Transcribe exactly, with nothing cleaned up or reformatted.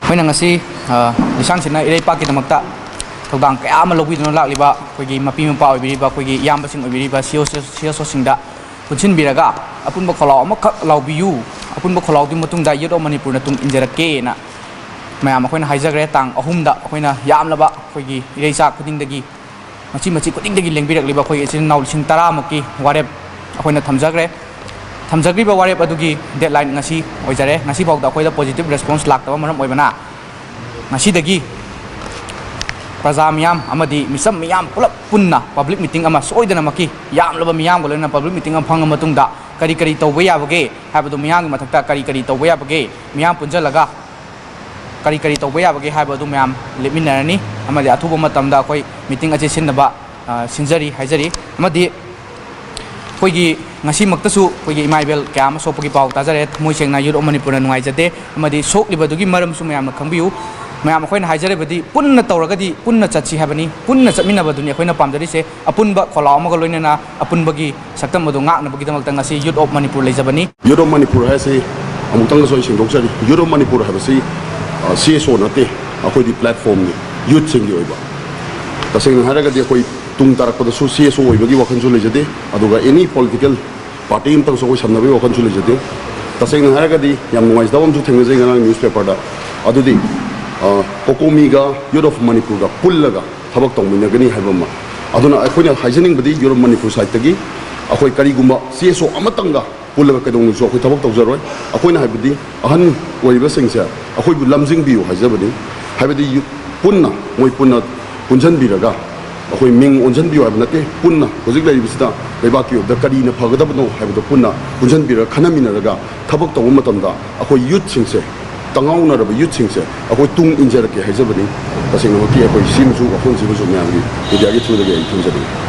ꯑꯩꯈꯣꯏꯅ ꯉꯁꯤ, ꯑ, ꯂꯤꯁꯥꯡꯁꯤꯠꯅ ꯏꯔꯩꯄꯥꯛꯀꯤꯗꯃꯛꯇ ꯊꯧꯗꯥꯡ ꯀꯌꯥ ꯑꯃ ꯂꯧꯕꯤꯗꯨꯅ ꯂꯥꯛꯂꯤꯕ ꯑꯩꯈꯣꯏꯒꯤ ꯃꯄꯤ ꯃꯄꯥ ꯑꯣꯏꯕꯤꯔꯤꯕ, ꯑꯩꯈꯣꯏꯒꯤ ꯏꯌꯥꯝꯕꯁꯤꯡ ꯑꯣꯏꯕꯤꯔꯤꯕ ꯁꯤ ꯑꯣ ꯁꯤ, ꯁꯤ ꯑꯦꯁ ꯑꯣꯁꯤꯡꯗ ꯄꯨꯟꯁꯤꯟꯕꯤꯔꯒ, "ꯑꯄꯨꯟꯕ ꯈꯣꯜꯂꯥꯎ ꯑꯃꯈꯛ ꯂꯥꯎꯕꯤꯌꯨ, ꯑꯄꯨꯟꯕ ꯈꯣꯜꯂꯥꯎꯗꯨꯒꯤ ꯃꯇꯨꯡꯗ Youth of ꯃꯅꯤꯄꯨꯔꯅ ꯇꯨꯡ ꯏꯟꯖꯔꯛꯀꯦꯅ" ꯃꯌꯥꯝ ꯑꯩꯈꯣꯏꯅ ꯍꯥꯏꯖꯈ꯭ꯔꯦ꯫ ꯇꯥꯡ ꯑꯍꯨꯝꯗ ꯑꯩꯈꯣꯏꯅ ꯌꯥꯝꯂꯕ ꯑꯩꯈꯣꯏꯒꯤ ꯏꯔꯩꯆꯥ ꯈꯨꯗꯤꯡꯗꯒꯤ, ꯃꯆꯤ ꯃꯆꯤ ꯈꯨꯗꯤꯡꯗꯒꯤ ꯂꯦꯡꯕꯤꯔꯛꯂꯤꯕ ꯑꯩꯈꯣꯏꯒꯤ ꯏꯆꯤꯜ ꯏꯅꯥꯎ ꯂꯤꯁꯤꯡ ꯇꯔꯥꯃꯨꯛꯀꯤ ꯋꯥꯔꯦꯞ ꯑꯩꯈꯣꯏꯅ ꯊꯝꯖꯈ꯭ꯔꯦ꯫ ꯊꯝꯖꯈ꯭ꯔꯤꯕ ꯋꯥꯔꯦꯞ ꯑꯗꯨꯒꯤ deadline ꯉꯁꯤ ꯑꯣꯏꯖꯔꯦ꯫ ꯉꯁꯤꯐꯥꯎꯗ ꯑꯩꯈꯣꯏꯗ positive response ꯂꯥꯛꯇꯕ ꯃꯔꯝ ꯑꯣꯏꯕꯅ, ꯉꯁꯤꯗꯒꯤ ꯄ꯭ꯔꯖꯥ ꯃꯤꯌꯥꯝ ꯑꯃꯗꯤ ꯃꯤꯆꯝ ꯃꯤꯌꯥꯝ ꯄꯨꯂꯞ ꯄꯨꯟꯅ public meeting ꯑꯃ, ꯁꯣꯏꯗꯅꯃꯛꯀꯤ ꯌꯥꯝꯂꯕ ꯃꯤꯌꯥꯝꯒ ꯂꯣꯏꯅꯅ public meeting ꯑꯃ ꯐꯪꯉ ꯃꯇꯨꯡꯗ, ꯀꯔꯤ ꯀꯔꯤ ꯇꯧꯕ ꯌꯥꯕꯒꯦ ꯍꯥꯏꯕꯗꯨ, ꯃꯤꯌꯥꯝꯒꯤ ꯃꯊꯛꯇ ꯀꯔꯤ ꯀꯔꯤ ꯇꯧꯕ ꯌꯥꯕꯒꯦ, ꯃꯤꯌꯥꯝ ꯄꯨꯟꯁꯤꯜꯂꯒ ꯀꯔꯤ ꯀꯔꯤ ꯇꯧꯕ ꯌꯥꯕꯒꯦ ꯍꯥꯏꯕ ꯑꯗꯨ ꯃꯌꯥꯝ ꯂꯦꯞꯃꯤꯟꯅꯔꯅꯤ꯫ ꯑꯃꯗꯤ ꯑꯊꯨꯕ ꯃꯇꯝꯗ ꯑꯩꯈꯣꯏ meeting ꯑꯁꯤ ꯁꯤꯟꯅꯕ, ꯑ, ꯁꯤꯟꯖꯔꯤ ꯍꯥꯏꯖꯔꯤ꯫ ꯑꯃꯗꯤ ꯑꯩꯈꯣꯏꯒꯤ ꯉꯁꯤꯃꯛꯇꯁꯨ ꯑꯩꯈꯣꯏꯒꯤ ꯏꯃꯥ ꯏꯕꯦꯜ ꯀꯌꯥ ꯑꯃ ꯁꯣꯛꯄꯒꯤ ꯄꯥꯎ ꯇꯥꯖꯔꯦ꯫ ꯊꯃꯣꯏ ꯁꯦꯡꯅ Youth of ꯃꯅꯤꯄꯨꯔꯅ ꯅꯨꯡꯉꯥꯏꯖꯗꯦ꯫ ꯑꯃꯗꯤ ꯁꯣꯛꯂꯤꯕꯗꯨꯒꯤ ꯃꯔꯝꯁꯨ ꯃꯌꯥꯝꯅ ꯈꯪꯕꯤꯌꯨ꯫ ꯃꯌꯥꯝ ꯑꯩꯈꯣꯏꯅ ꯍꯥꯏꯖꯔꯤꯕꯗꯤ, ꯄꯨꯟꯅ ꯇꯧꯔꯒꯗꯤ ꯄꯨꯟꯅ ꯆꯠꯁꯤ ꯍꯥꯏꯕꯅꯤ꯫ ꯄꯨꯟꯅ ꯆꯠꯃꯤꯟꯅꯕꯗꯨꯅꯤ ꯑꯩꯈꯣꯏꯅ ꯄꯥꯝꯖꯔꯤꯁꯦ꯫ ꯑꯄꯨꯟꯕ ꯈꯣꯜꯂꯥꯎ ꯑꯃꯒ ꯂꯣꯏꯅꯅ ꯑꯄꯨꯟꯕꯒꯤ ꯁꯛꯇꯝ ꯑꯗꯨ ꯉꯥꯛꯅꯕꯒꯤꯗꯃꯛꯇ ꯉꯁꯤ Youth of Manipur ꯂꯩꯖꯕꯅꯤ꯫ Youth of Manipur ꯍꯥꯏꯁꯤ ꯑꯃꯨꯛꯇꯪꯒꯁꯨ ꯑꯩ ꯁꯦꯡꯗꯣꯛꯆꯔꯤ꯫ Youth of ꯃꯅꯤꯄꯨꯔ ꯍꯥꯏꯕꯁꯤ, ꯑ, C S O ꯅꯠꯇꯦ, ꯑꯩꯈꯣꯏꯗꯤ platformꯅꯤ, youthꯁꯤꯡꯒꯤ ꯑꯣꯏꯕ꯫ ꯇꯁꯦꯡꯅ ꯍꯥꯏꯔꯒꯗꯤ ꯑꯩꯈꯣꯏ ꯇꯨꯡ ꯇꯥꯔꯛꯄꯗꯁꯨ C S O ꯑꯣꯏꯕꯒꯤ ꯋꯥꯈꯜꯁꯨ ꯂꯩꯖꯗꯦ, ꯑꯗꯨꯒ any political party ꯑꯃꯇꯪꯁꯨ ꯑꯩꯈꯣꯏ ꯁꯝꯅꯕꯒꯤ ꯋꯥꯈꯜꯁꯨ ꯂꯩꯖꯗꯦ꯫ ꯇꯁꯦꯡꯅ ꯍꯥꯏꯔꯒꯗꯤ ꯌꯥꯝ ꯅꯨꯡꯉꯥꯏꯖꯗꯕ ꯑꯃꯁꯨ ꯊꯦꯡꯅꯖꯩ ꯉꯔꯥꯡ newspaperꯗ꯫ ꯑꯗꯨꯗꯤ, ꯑ, COCOMIꯒ Youth of ꯃꯅꯤꯄꯨꯔꯒ ꯄꯨꯜꯂꯒ ꯊꯕꯛ ꯇꯧꯃꯤꯟꯅꯒꯅꯤ ꯍꯥꯏꯕ ꯑꯃ꯫ ꯑꯗꯨꯅ ꯑꯩꯈꯣꯏꯅ ꯍꯥꯏꯖꯅꯤꯡꯕꯗꯤ Youth of ꯃꯅꯤꯄꯨꯔ sideꯇꯒꯤ ꯑꯩꯈꯣꯏ ꯀꯔꯤꯒꯨꯝꯕ C S O ꯑꯃꯇꯪꯒ ꯄꯨꯜꯂꯒ ꯀꯩꯗꯧꯅꯨꯡꯁꯨ ꯑꯩꯈꯣꯏ ꯊꯕꯛ ꯇꯧꯖꯔꯣꯏ꯫ ꯑꯩꯈꯣꯏꯅ ꯍꯥꯏꯕꯗꯤ ꯑꯍꯟ ꯑꯣꯏꯔꯤꯕꯁꯤꯡꯁꯦ ꯑꯩꯈꯣꯏꯕꯨ ꯂꯝꯖꯤꯡꯕꯤꯌꯨ ꯍꯥꯏꯖꯕꯅꯤ꯫ ꯍꯥꯏꯕꯗꯤ ꯌꯨ-, ꯄꯨꯟꯅ, ꯃꯣꯏ ꯄꯨꯟꯅ ꯄꯨꯟꯁꯤꯟꯕꯤꯔꯒ, ꯑꯩꯈꯣꯏ ꯃꯤꯡ ꯑꯣꯟꯁꯤꯟꯕꯤꯌꯨ ꯍꯥꯏꯕ ꯅꯠꯇꯦ, ꯄꯨꯟꯅ ꯍꯧꯖꯤꯛ ꯂꯩꯔꯤꯕꯁꯤꯗ ꯂꯩꯕꯥꯛꯀꯤ ꯑꯣꯏꯕꯗ ꯀꯔꯤꯅ ꯐꯒꯗꯕꯅꯣ ꯍꯥꯏꯕꯗꯣ ꯄꯨꯟꯅ ꯄꯨꯟꯁꯤꯟꯕꯤꯔꯒ, ꯈꯟꯅꯃꯤꯟꯅꯔꯒ ꯊꯕꯛ ꯇꯧꯕ ꯃꯇꯝꯗ ꯑꯩꯈꯣꯏ youthꯁꯤꯡꯁꯦ, ꯇꯉꯥꯎꯅꯔꯕ youthꯁꯤꯡꯁꯦ ꯑꯩꯈꯣꯏ ꯇꯨꯡ ꯏꯟꯖꯔꯛꯀꯦ ꯍꯥꯏꯖꯕꯅꯤ꯫ ꯇꯁꯦꯡꯅꯃꯛꯀꯤ ꯑꯩꯈꯣꯏ ꯁꯤꯃꯁꯨ, ꯋꯥꯐꯝꯁꯤꯃꯁꯨ ꯃꯌꯥꯝꯒꯤ mediaꯒꯤ throughꯗꯒꯤ ꯑꯩ ꯊꯝꯖꯅꯤꯡꯉꯤ꯫